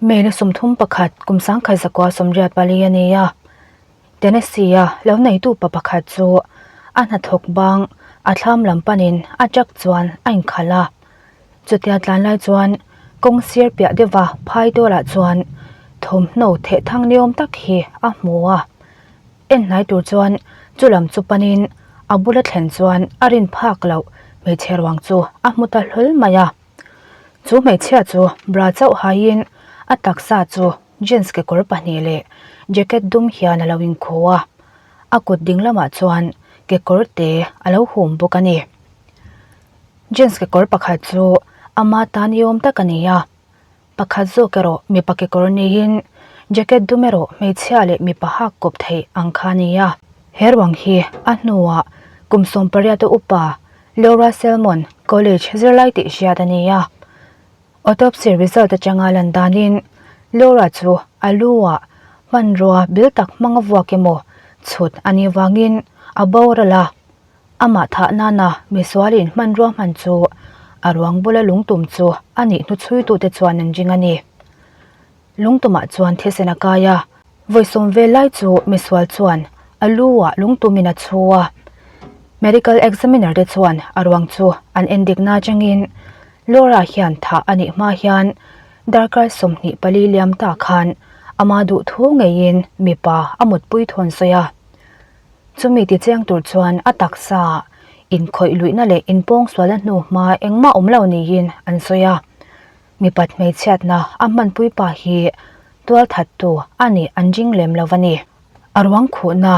May ni 31 kum 1984 a ni a, Tennessee-a lo neitu pa pakhat chu a hnathawk bang a thlam lam panin a truck chuan a inkhalh a. Chutia tlan lai chuan kawng sir piah deuha phai tualah chuan thawmhnaw theh thang ni awm tak hi a hmu a. En hnai tur chuan chu lam chu panin a bula thlen chuan a rin phak loh hmeichhe ruang chu a hmu ta hlawl mai a. Chu hmeichhia chu bra chauh haiin a taksa chu jeans kekawr pahnih leh jacket dum hian a lo inkhu a, a kut ding lamah chuan kekawr te a lo hum bawk a ni. Jeans kekawr pakhat chu ama tan i awm tak a ni a, pakhat zawk erawh mipa kekawr niin jacket dum erawh hmeichhia leh mipa hak kawp theih ang kha a ni a. He ruang hi a hnuah kum 18 a upa Laura Selmon College zirlai tih hriat a ni a. Autopsy result atanga lan danin Laura chu a lu-ah hmanrua bil tak hmang a vuak emaw chhut a nih vangin a boral a. Amah thah nana misualin hmanrua hman chu a ruang bula lungtum chu a nih hnuchhuitute chuan an ring a ni. Lungtumah chuan thisen a kai a, vawi sawm vel lai chu misual chuan a lu ah lungtumin a chhu a. Medical examiner te chuan a ruang chu an endik na atangin Laura hian thah a nih hma hian darkar 24 liam ta khan ama duhthu ngeiin mipa a mutpui thawn sawi a. Chumi tichiang tur chuan a taksa ah inkhawih luihna leh inpawngsualna hnu hma engmah awm lo niin an sawi a. Mipat hmeichhiatna a hmanpui pa hi tualthattu a nih an ring lem lo a ni. A ruang khuhna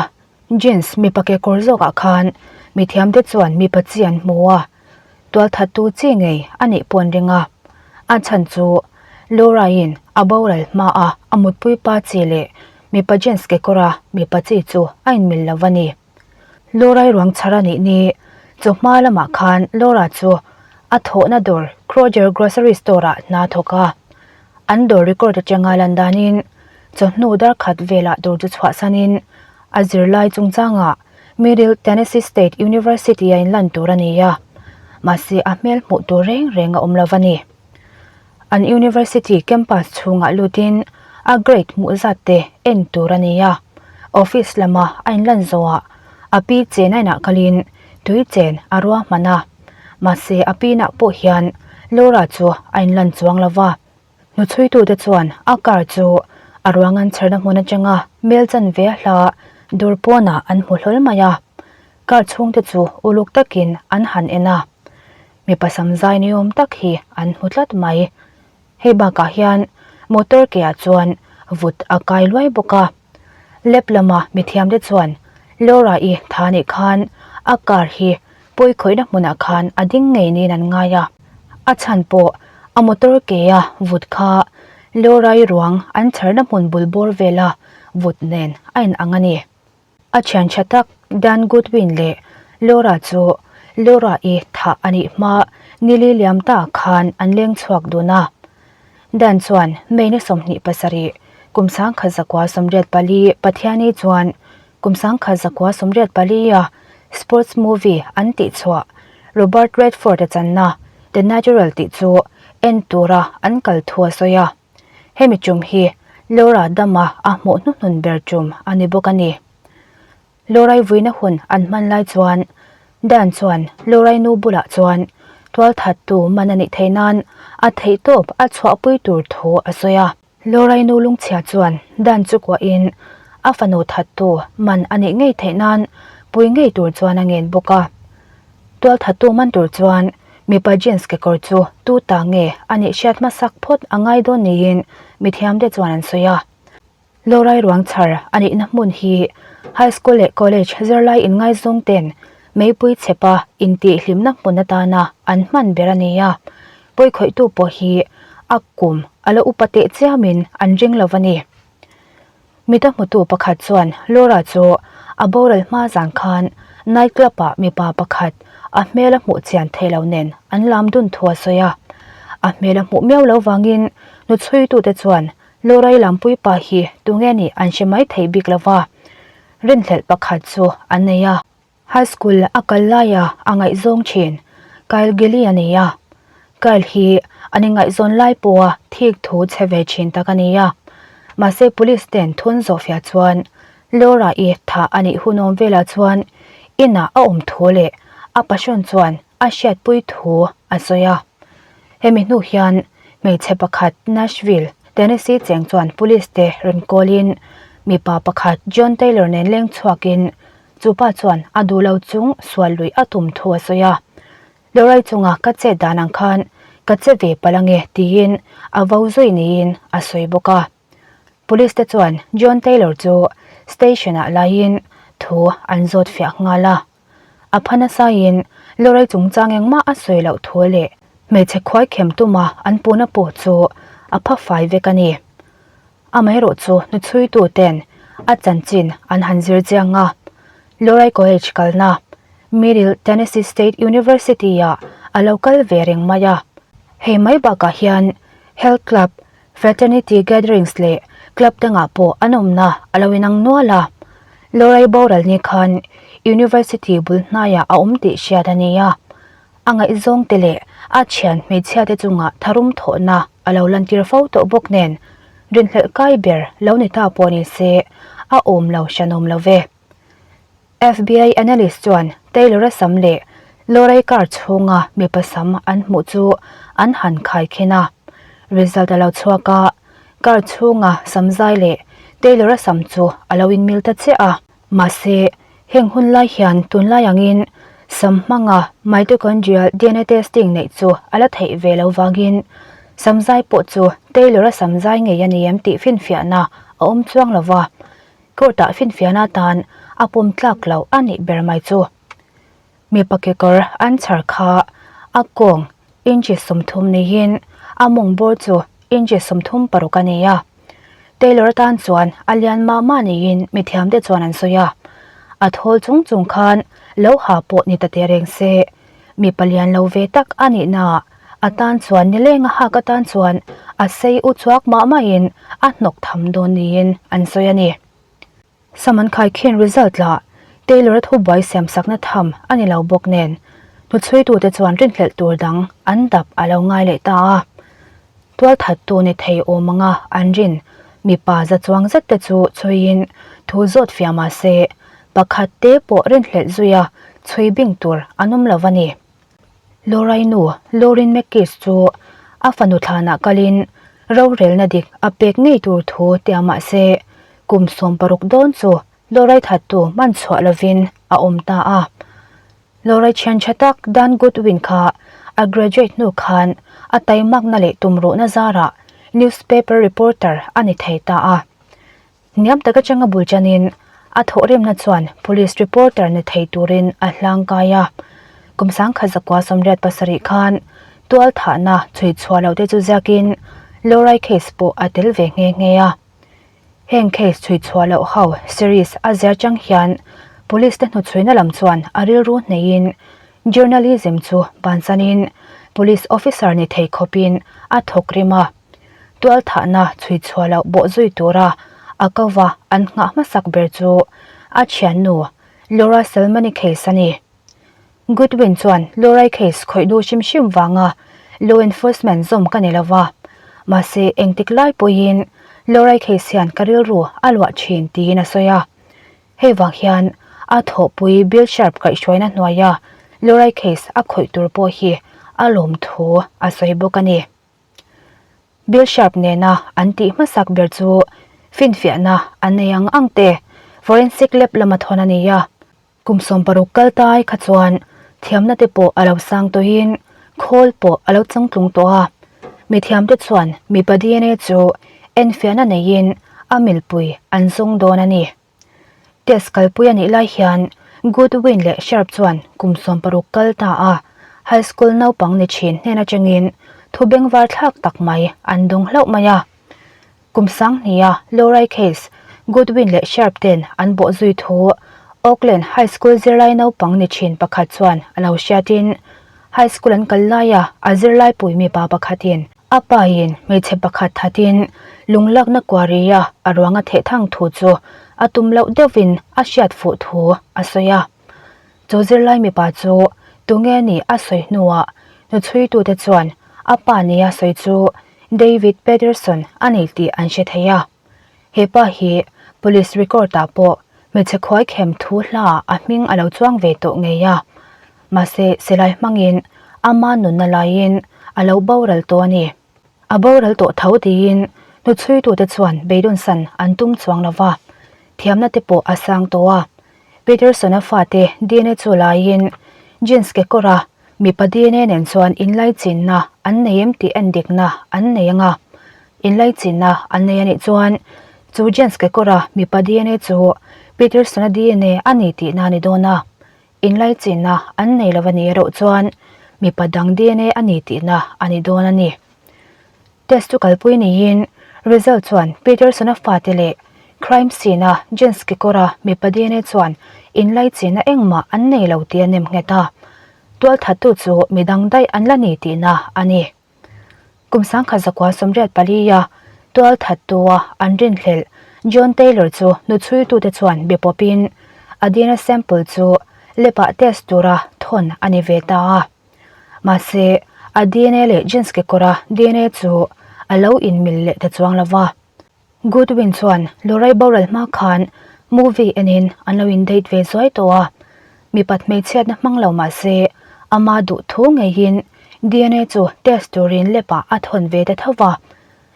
jeans mipa kekawr zawkah khan mithiamte chuan mipa chi an hmu a, tualthattu chi ngei a nih pawh an ring a. A chhan chu Laura-in a boral hmaa a mutpui pa chi leh mipa jeans kekawra mipa chi chu a inmil lo a ni. Laura-i ruang chhar a nih ni. Chawhma lamah khan Laura chu a thawhna dawr Kroger Grocery Store-ah hna a thawk a. An dawr record atanga lan danin chawhnu dar khat velah dawr chu chhuahsanin a zirlai chungchangah Middle Tennessee State University-a inlan tur a ni a, mahse a hmel hmuh tur reng reng a awm lo a ni. An university campus chhungah lutin a grade hmuh zat te en tur a ni a, office lama a inlan zawhah a pi chen a inah kalin tui chen a ruahman a, mahse a pinah pawh hian Laura chu a inlan chuang lo va, hnuchhuitute chuan a car chu a ruang an chherna hmun atanga mel chanve a hla dur pawnah an hmu hlawl mai a, car chhungte chu uluk takin an han en a. Mipa sam zai ni awm tak hi an hmu tlat mai. Hei bakah hian motor ke ah chuan vut a kai luai bawk a. Lab lama mithiamte chuan Laura-i tha nih khan a car hi pawi khawihna hmunah khan a ding ngei niin an ngai a. A chhan pawh a motor ke a vut kha Laura-i ruang an chharna hmun bul bawr vela vut nen a inang a ni. A thian tha tak Dan Goodwin leh Laura chu Laura-i thah a nih hma nili liam ta khan an leng chhuak dun a. Dan chuan May ni 27, kum 1984 Pathiani chuan kum 1984 a sports movie an tihchhuah Robert Redford-a channa The Natural tih chu en tura an kal thu a sawi a. Hemi tum hi Laura dama a hmuh hnuhnun ber tum a ni bawk a ni. Laura-i vuina hun an hman lai chuan Dan chuan Laura-i nu bulah chuan tualthattu man a nih theih nan a theihtawp a chhuahpui tur thu a sawi a. Laura-i nu lungchhia chuan Dan chu kuahin a fanu thattu man a nih ngei theih nan pui ngei tur chuan a ngen bawk a. Tualthattu man tur chuan mipa jeans kekawr chu tu ta nge a nih hriat hmasak phawt a ngai dawn niin mithiamte chuan an sawi a. Lawrai ruang chhar a nihna hmun hi high school leh college zirlai inngaizawng ten meipui chhepa intihhlimna hmun atana an hman ber a ni a, pawikhawihtu pawh hi a kum a la upa teh chiamin an ring lo a ni. Mita hmutu pakhat chuan Laura chu a boral hma zan khan night club ah mipa pakhat a hmel a hmuh chian theih loh nen an lam dun thu a sawi a. A hmel a hmuh miau lo vangin hnuchhuitute chuan Laura-i lampui pa hi tunge nih an hre mai thei bik lo va, rinhlelh pakhat chu an nei a. High school a kal laia a ngaihzawng thin Kyle Gilly a nei a. Kyle hi An ingaihzawn lai pawha thik thu chhe ve thin tak a ni a. Mahse police ten thun zawhfiah chuan Laura-i thah a nih hunawm velah chuan inah a awm thu leh a passion chuan a hriatpui thu a sawi a. Hemi hnu hian hmeichhe pakhat Nashville, Tennessee cheng chuan police te rawn call-in mipa pakhat John Taylor nen leng chhuakin chupa chuan a duh lo chung sual luih a tum thu a sawi a. Lorai chunga ka chet dan ang khan ka che ve palh ange tiin a vo zui niin a sawi bawk a. Police te chuan John Taylor chu station ah laiin thu an zawt fiah nghal a. A pha nasaiin Lorai chungchang engmah a sawi loh thu leh hmeichhe khuai khem tuma an puhna pawh chu a pha fai vek a ni. Amaherawh chu hnuchhuitu ten a chanchin an han zir chiang a, Lorai College kalna Middle Tennessee State University ah a lo kal ve reng mai a. Hei mai bakah hian Health Club, Fraternity Gatherings leh Club dangah pawh an awmna a lo inang nual a. Lorai boral ni khan University bul hnaiah a awm tih hriat a ni a. A ngaihzawng te leh a thian hmeichhia te chungah tharum thawhna a lo lantir fo tawh bawk nen rinhlelh kai ber lo ni ta pawh ni se a awm lo hranawm lo ve. FBI analyst chuan Taylor-a sam leh Lorraine car chhunga mipa sam an hmuh chu an han khaikhin a. Result a lo chhuak a, car chhunga sam zai leh Taylor-a sam chu a lo inmil ta chiah a. Mahse, heng hun lai hian tunlai angin sam hmanga mitochondrial dna testing neih chu a la theih ve lo vangin sam zai pawh chu Taylor-a sam zai ngei a ni em tih finfiahna a awm chuang lo va. Court-ah finfiahna atan a pawm tlak loh a nih ber mai chu. Mipa kekawr an chhar kha a kawng inchi 30 niin a mawng bawr chu inchi 36 a ni a. Taylor atan chuan a lian mah mah niin mithiamte chuan an sawi a. A thawl chung chung khan lo ha pawh ni ta teh reng se, mipa lian lo ve tak a nihnaah a tan chuan nileng a hak atan chuan a sei u chhuak mah mahin a hnawk tham dawn niin an sawi a ni. Saman khaikhin result lah Taylor-a thubuai siamsakna tham a ni lo bawk nen hnuchhuitute chuan rinhlelh tur dang an dap a lo ngai leh ta a. Tualthattu ni thei awm anga an rin mipa za chuang zet te chu chhuiin thu zawt fiah mah se pakhat te pawh rinhlelh zuia chhui bing tur an awm lo a ni. Lorai nu Lauren McKees chu a fanu thlanah kalin rorelna dik a pek ngei tur thu tia mah se kum 16 dawn chu Lorai thattu man chhuah lovin a awm ta a. Lorai thian tha tak Dan Goodwin kha a graduate hnu khan a taimakna leh tumruhna zarah newspaper reporter a ni thei ta a. Hniam tak atanga bul chanin a thawhrimna chuan police reporter ni thei turin a hlangkai a. Kum 1987 khan tual thahna chhui chhuah loh te chu ziakin Lorai case pawh a tel ve nghe nghe a. Heng case chhui chhuah loh ho series a zir chang hian police te hnuchhuina lam chuan a rilru hneihin journalism chu bansanin police officer ni thei khawpin a thawk rim a. Tual thahna chhui chhuah loh bawh zui tura a kova an nghah hmasak ber chu a thiannu Laura Selmani case a ni. Goodwin chuan Lorai case khawih duh hrim hrim vanga law enforcement zawm ka ni lova, mahse engtik lai pawhin Lorai case hian ka rilru a luah thin tiin a sawi a. Hei vang hian a thawhpui Bill Sharp kaihhruaina hnuaia Lorai case a khawih tur pawh hi a lawm thu a sawi bawk a ni. Bill Sharp nena an tih hmasak ber chu finfiahna an nei ang ang te forensic lab lama thawn a ni a. Kum 60 kal tai kha chuan thiamna te pawh a lo sang tawhin khawl pawh a lo changtlung tawh a. Mithiamte chuan mipa dna chu enfiahna neiin a milpui an zawng dawn a ni. Test kalpui a nih lai hian Goodwin leh Sharp chuan kum 60 kal ta a high school naupang ni thin hnen atangin thu bengvar thlak tak mai an dawng hlauh mai a. Kum 2000-a Lorai case Goodwin leh Sharp ten an bawh zui thu Oakland High School zirlai naupang ni thin pakhat chuan a lo hriatin high school an kal laia a zirlai pui mipa pakhatin a pain hmeichhe pakhat thatin lunglakna kuaria a ruang a theh thang thu chu a tum loh deuhin a hriat fuh thu a sawi a. Chu zirlai mipa chu tunge nih a sawi hnuah hnuchhuitute chuan A pa nia sawi chu David Peterson a ni tih an hre thei a. He pa hi police record ah pawh hmeichhe khuai khem thu hla a hming a lo chuang ve tawh ngei a. Mahse silai hmangin ama nunna laiin a lo boral tawh a ni. A boral tawh tho tiin hnuchhuitute chuan beidawnsan an tum chuang lo va, thiamna te pawh a sang tawh a. Peterson-a fate dna chu laiin jeans kekawra mipa dna nen chuan inlaichinna an nei em tih endikna an nei ang a. Inlaichinna an nei a nih chuan chu jeans kekawra mipa dna chu Peterson-a dna a ni tihna a ni dawn a. Inlaichinna an nei lo a nih erawh chuan mipa dang dna a ni tihna a ni dawn a ni. Test chu kalpui niin result chuan Peterson-a fate leh crime scene-a Jens Kekawra mipa dna chuan inlaichinna engmah an nei lo tih a nem nghet a, tualthattu chu midang daih an la ni tihna a ni. Kum sangkhat zakua 84 a tualthattua an rinhlelh John Taylor chu hnuchhuitute chuan be pawpin a dna sample chu lab-ah test tura thawn a ni ve ta a. Mahse, a dna leh jeans kekawra dna chu a lo inmil leh ta chuang lo va. Goodwin chuan Lorai boral hma khan movie enin an lo in date ve zuai tawh a, mipat hmeichhiatna hmang lo mah se ama duh thu ngeiin dna chu test turin lab ah a thawn ve ta tho va,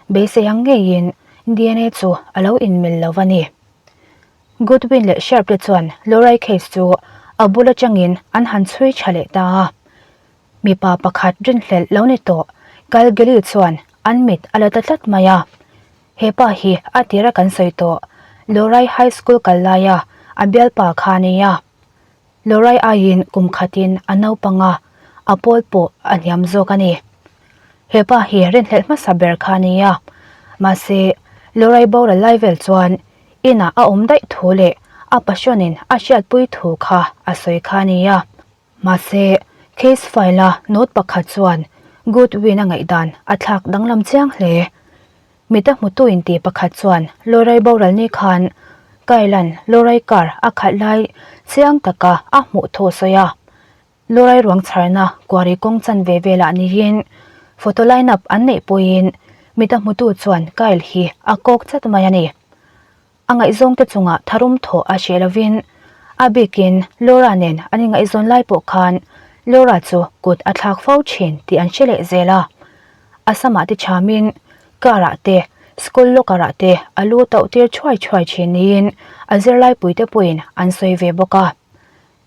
beisei ang ngeiin dna chu a lo inmil lo a ni. Goodwin leh Sharp te chuan Lorai case chu a bul atangin an han chhui tha leh ta a. Mipa pakhat rinhlelh lo ni tawh Kyle Gilly chuan an mit a la ta tlat mai a. He pa hi a tira kan sawi tawh Lorai High School kal laia a bialpa kha a ni a. Lorai aiin kum khatin a naupang a, a pawl pawh a hniam zawk a ni. He pa hi rinhlelh hmasa ber kha a ni a. Mahse, Lorai boral lai vel chuan inah a awm daih thu leh a passionin a hriatpui thu kha a sawi kha a ni a. Mahse, case file-a note pakhat chuan Goodwin-a ngaihdan a thlak danglam chiang hle. Mita hmutu inti pakhat chuan Lorai boral ni khan Kyle-a'n Lorai car a khalh lai chiang taka a hmuh thu a sawi a. Lorai ruang chharna kuari kawng chanve velah niin photo line-up an neih pawhin mita hmutu chuan Kyle hi a kawk chat mai a ni. A ngaihzawngte chungah tharum thawh a hreh lovin a bikin Laura nen an ingaihzawn lai pawh khan Laura chu kut a thlak fo thin tih an hre leh zel a. A samah te chhamin car ah te, school locker ah te a lu tauh tir thuai thuai thin niin a zirlaipuite pawhin an sawi ve bawk a.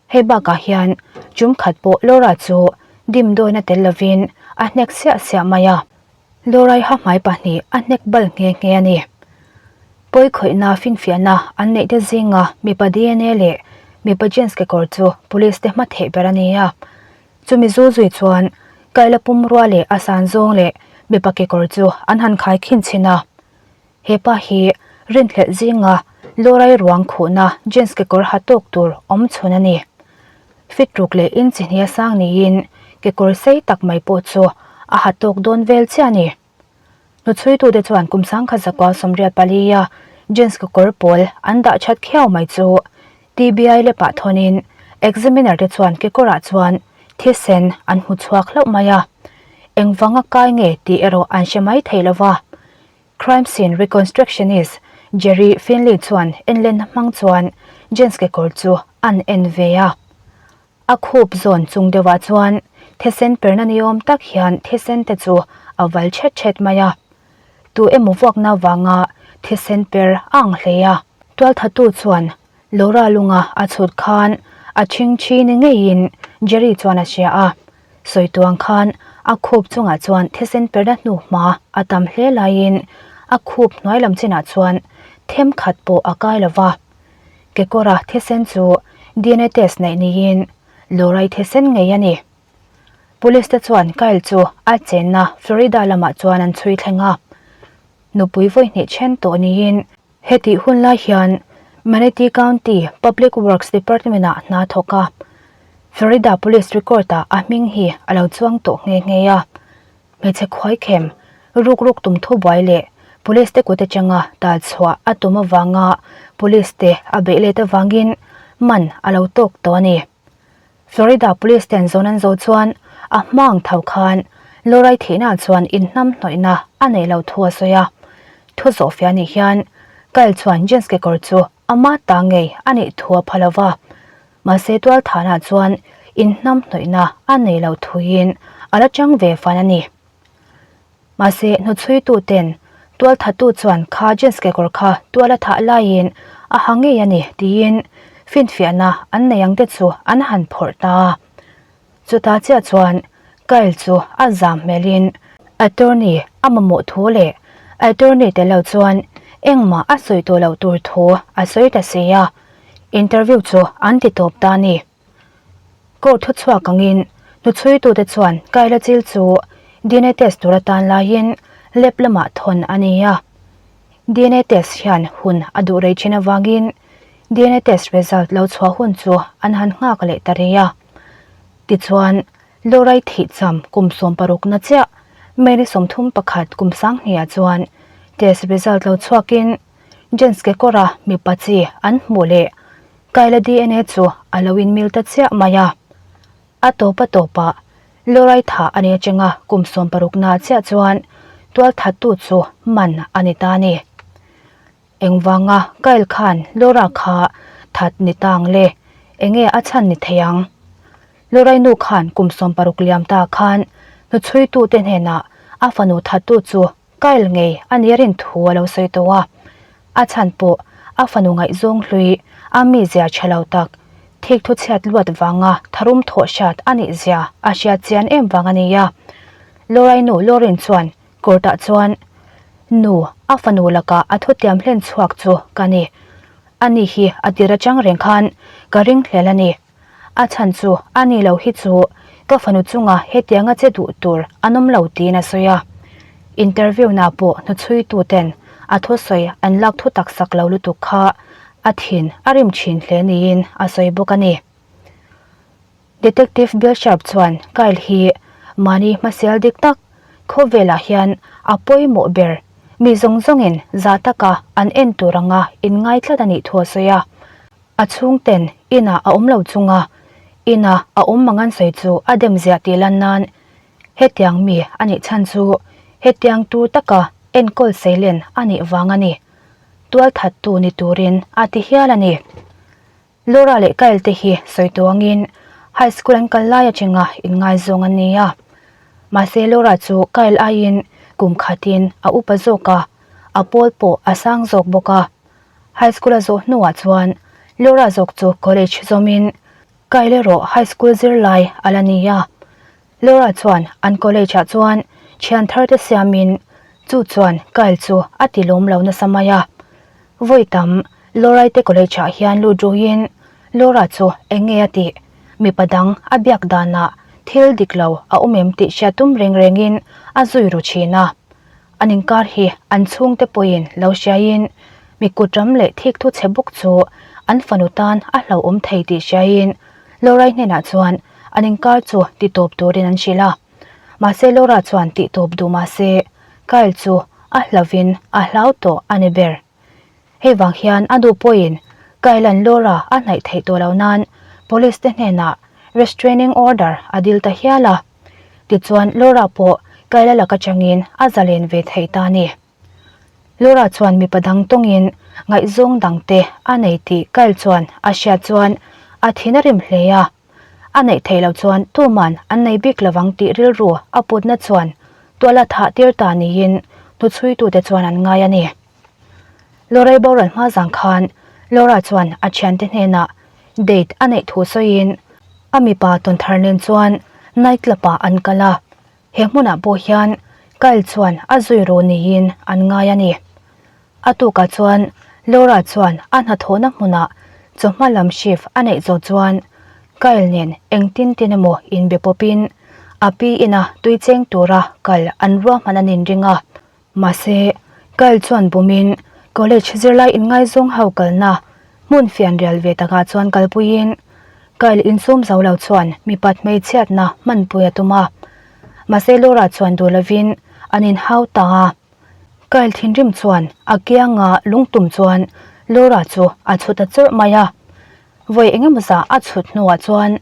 Hei bakah hian tum khat pawh Laura chu dimdawina tel lovin a hnek siah siah mai a. Laura-i ha hmai pahnih a hnek bal nghe nghe a ni. Pawi khawihna finfiahna an neih te zinga mipa dna leh mipa jeans kekawr chu police te hma theih ber a ni a. Chumi zu zui chuan Kaila pumrua leh a san zawng leh mipa kekawr chu an han khai khin chhin a. He pa hi rinhlelh zinga Lorai ruang khuhna jeans kekawr ha tawk tur awm chhun a ni. Fit ruk leh inchi hnia sang niin kekawr sei tak mai pawh chu a ha tawk dawn vel chiah a ni. Hnuchhuitute chuan kum sangkhat zakua 84 a jeans kekawr pawl an dah that khiau mai chu TBI lepah thawnin examiner te chuan kekawrah chuan thisen an hmu chhuak hlauh mai a. Engvanga kai nge tih erawh an hre mai thei lo va. Crime scene reconstructionist Jerry Finley chuan enlenna hmang chuan jeans kekawr chu an en ve a. A khup zawn chung deuhah chuan thisen perna ni awm tak hian thisen te chu a val thet thet mai a. Tu emaw vuakna vanga thisen per a ang hle a. Tualthatu chuan Laura lunga a chhut khan a chhingchhi ni ngeiin Jerry chuan a hria a. Sawi tuang khan a khup chungah chuan thisen perna hnuhma a tam hle laiin a khup hnuai lam chinah chuan them khat pawh a kai lo va. Kekawra thisen chu dna test neih niin Lorai thisen ngei a ni. Police te chuan Kyle chu a chenna Florida lamah chuan an chhui thleng a. Nupui vawihnih then tawh niin Hetih hun lai hian Manatee County Public Works Department-ah hna thawk a, Florida Police Record-ah a hming hi a lo chuang tawh nghe nghe a. Hmeichhe khuaikhem, rukruk tum thubuai leh Police te kut atanga tal chhuah a tum avanga Police te a beih let avangin man a lo tawk tawh a ni. Florida Police ten zawn an zo chuan a hma ang tho khan. Laura-i thihna chuan inhnamhnawihna a neih loh thu a sawi a. Thu zawhfiah anih hian Kyle chuan jeans kekawr chu ama ta ngei a nih thu a pha lo va. Mahse tualthahna chuan inhnamhnawihna a neih loh thuin a la chang ve fan a ni. Mahse hnuchhuitu ten tualthattu chuan kha jeans kekawr kha tual a thah laiin a ha ngei a ni tiin finfiahna an nei ang te chu an han phawrh ta a. Chutah chiah chuan Kyle chu a zam hmelin attorney a mamawh thu leh attorney tel lo chuan engmah a sawi tawh loh tur thu a sawi ta si a, interview chu an ti tawp ta a ni. Court thu chhuak angin hnuchhuitute chuan Kyle-a chil chu dna test tur atan laiin lab lamah thawn a ni a. Dna test hian hun a duh rei thin avangin dna test result lo chhuah hun chu an han nghak leh ta rei a. Tichuan, Lorai thihcham kum 16 na chiah May ni 31 kum 2000 chuan test result lo chhuakin Jens kekawra mipa chi an hmuh leh Kaila dna chu a lo inmil ta chiah mai a. A tawp a tawpah Lorai thah a ni atanga kum 60 na chiah chuan tualthattu chu man a ni ta a ni. Engvanga Kyle khan Laura kha that ni ta ang le? Enge a chhan ni thei ang? Lorai nu khan kum 60 liam ta khan hnuchhuitute hnenah a fanu thattu chu Kyle ngei a nia rin thu a lo sawi tawh a. A chhan pawh a fanu ngaihzawng hlui a mizia tha lo tak, thik thu chhiat luat vanga tharum thawh hrat a nih zia a hriat chian em vang a ni a. Lorai nu Lauren chuan court-ah chuan, Nu, a fanu lakah a thutiam hlen chhuak chu ka ni. Ani hi a tir atang reng khan ka ringhlel a ni. A chhan chu a ni lo hi chu ka fanu chunga hetianga che duh tur an awm lo tiin a sawi a. Interview na pawh hnuchhuitu ten a thusawi an lak thu tak sak lo lutuk kha a thin a rim thin hle niin a sawi bawk a ni. Detective Bill Sharp chuan Kyle hi mahni hmasial dik tak khawvelah hian a pawimawh ber mi zawng zawngin zah taka an en tur anga inngai tlat a nih thu a sawi a. A chhungten inah a awm lo chunga ina a awm mang an sawi chu a dem ziah tih lan nan hetiang mi a nih chhan chu hetiang tur taka enkawl seilen a nih vang a ni. Tualthattu ni turin a ti hial a ni. Laura leh Kyle te hi sawi tuangin high school an kal lai atanga inngaizawng an ni a. Mahse Laura chu Kyle aiin kum khatin a upa zawk a, a pawl pawh a sang zawk bawk a. High school a zawh hnuah chuan Laura zawk chu college zawmin Kyle erawh high school zirlai a la ni a. Laura chuan an college ah chuan thian thar te siamin chu chuan Kyle chu a ti lawm lo nasa mai a. Vawi tam Laura te college ah hian lut ruiin Laura chu eng nge a tih? Mipa dang a biak danah thil dik lo a awm em tih hriat tum reng rengin a zui ru thin a. An inkar hi an chhungte pawhin lo hriaiin mi kut ram leh thik thu chhe bawk chu an fanu tan a hlauhawm thei tih hriaiin Laura-i hnenah chuan an inkar chu titawp turin an hrilh a. Mahse Laura chuan tihtawp duh mahse Kyle chu a hlauvin a hlau tawh a ni ber. Hei vang hian a nu pawhin Kyle-a'n Laura a hnaih theih tawh loh nan police te hnenah restraining order a dil ta hial a. Tichuan Laura pawh Kyle-a lak atangin a zalen ve theih ta a ni. Laura chuan mipa dang tawngin ngaihzawng dangte a nei tih Kyle chuan a hriat chuan a thin a rim hle a. A neih theih loh chuan tuman an nei bik lovang tih rilru a putna chuan tual a thah tir ta niin hnuchhuitute chuan an ngai a ni. Laura-i boral hma zang khan Laura chuan a thiante hnenah date a neih thu sawiin a mipa tawn thar nen chuan night club ah an kal a, he hmunah pawh hian Kyle chuan a zui ru niin an ngai a ni. A tukah chuan Laura chuan a hnathawhna hmunah chawhma lam shift a neih zawh chuan Kyle nen engtin tin emaw inbe pawpin a pi ina tui cheng tura kal an ruahman an inring a. Mahse, Kyle chuan bumin college zirlai inngaizawng ho kalna hmun fianrial ve takah chuan kalpuiin Kyle insum zo lo chuan mipat hmeichhiatna hmanpui a tum a. Mahse, Laura chuan duh lovin an inhau ta a. Kyle thinrim chuan a kianga lungtum chuan Laura chu a chhu ta chawrh mai a. Vawi engemaw zah a chhut hnuah chuan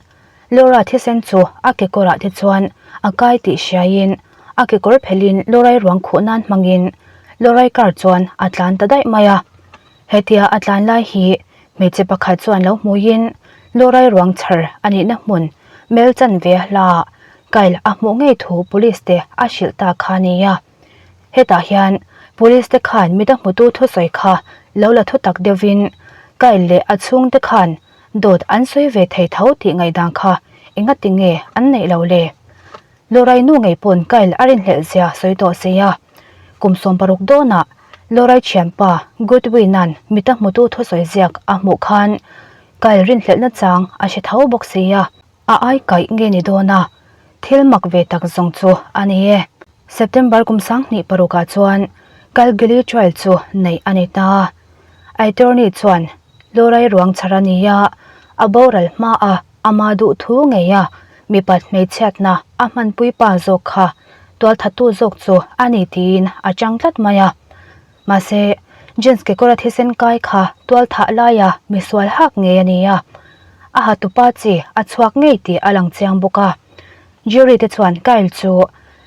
Laura thisen chu a kekawrah te chuan a kai tih hriaiin. A kekawr phelhin Lorai ruang khuh nan hmangin Lorai car chuan a tlan ta daih mai a. Hetia a tlan lai hi hmeichhe pakhat chuan lo hmuiin Lorai ruang chhar a nihna hmun mel chanve a hla ah Kyle a hmuh ngei thu police te a hrilh ta kha a ni a. Hetah hian police te khan mida hmutu thusawi kha lo la thu tak deuhin Kyle leh a chhungte khan dawt an sawi ve thei tho tih ngaihdan kha engati nge an neih lo le? Lorai nu ngei pawn Kyle a rinhlelh zia sawi tawh si a. Kum 60 dawnah Lorai thianpa Goodwin-a'n mita hmutu thusawi ziak a hmuh khan Kyle rinhlelhna chang a hre tho bawk si a. A ai kaih nge ni dawn a, thil mak ve tak zawng chu a ni e. September kum 2006 ah chuan Kyle Gilly trial chu neih a ni ta a. Attorney chuan Lorai ruang chhar a ni a, a boral hma a ama duh thu ngei a mipat hmeichhiatna a hmanpui pa zawk kha tualthattu zawk chu a ni tiin a chang tlat mai a. Mahse, jeans kekawra thisen kai kha tualthah laia misual hak ngei a ni a, a hatupa chi a chhuak ngei tih a lang chiang bawk a. Jury te chuan Kyle chu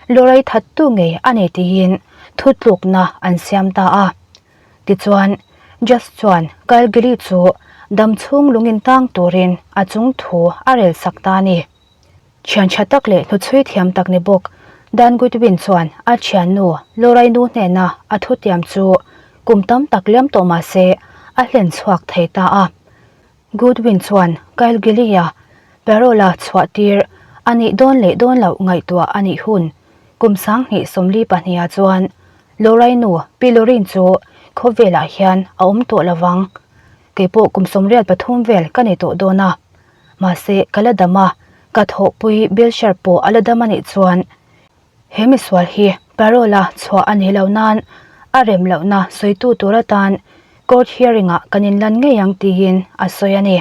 Lorraine thattu ngei a ni tiin thutlukna an siam ta a. Tichuan, Judge chuan Kyle Gilly chu dam chhung lungin tang turin a chung thu a rel sak ta a ni. Thian tha tak leh hnuchhui thiam tak ni bawk Dan Goodwin chuan a thiannu Lorraine nu hnena a thutiam chu kum tam tak liam tawh mah se a hlen chhuak thei ta a. Goodwin chuan Kyle Gilly-a parole-a chhuah tir a nih dawn leh dawn loh ngaihtuah a nih hun kum 2022 ah chuan Lorraine nu Pi Lorraine chu khawvelah hian a awm tawh lovang. Kei pawh kum 83 vel ka ni tawh dawn a. Mahse, ka la dam a, ka thawhpui Bill Sharp pawh a la dam a nih chuan he misual hi parole-a chhuah a nih loh nan a rem lohna sawitu tur atan court hearing-ah kan inlan ngei ang tiin a sawi a ni.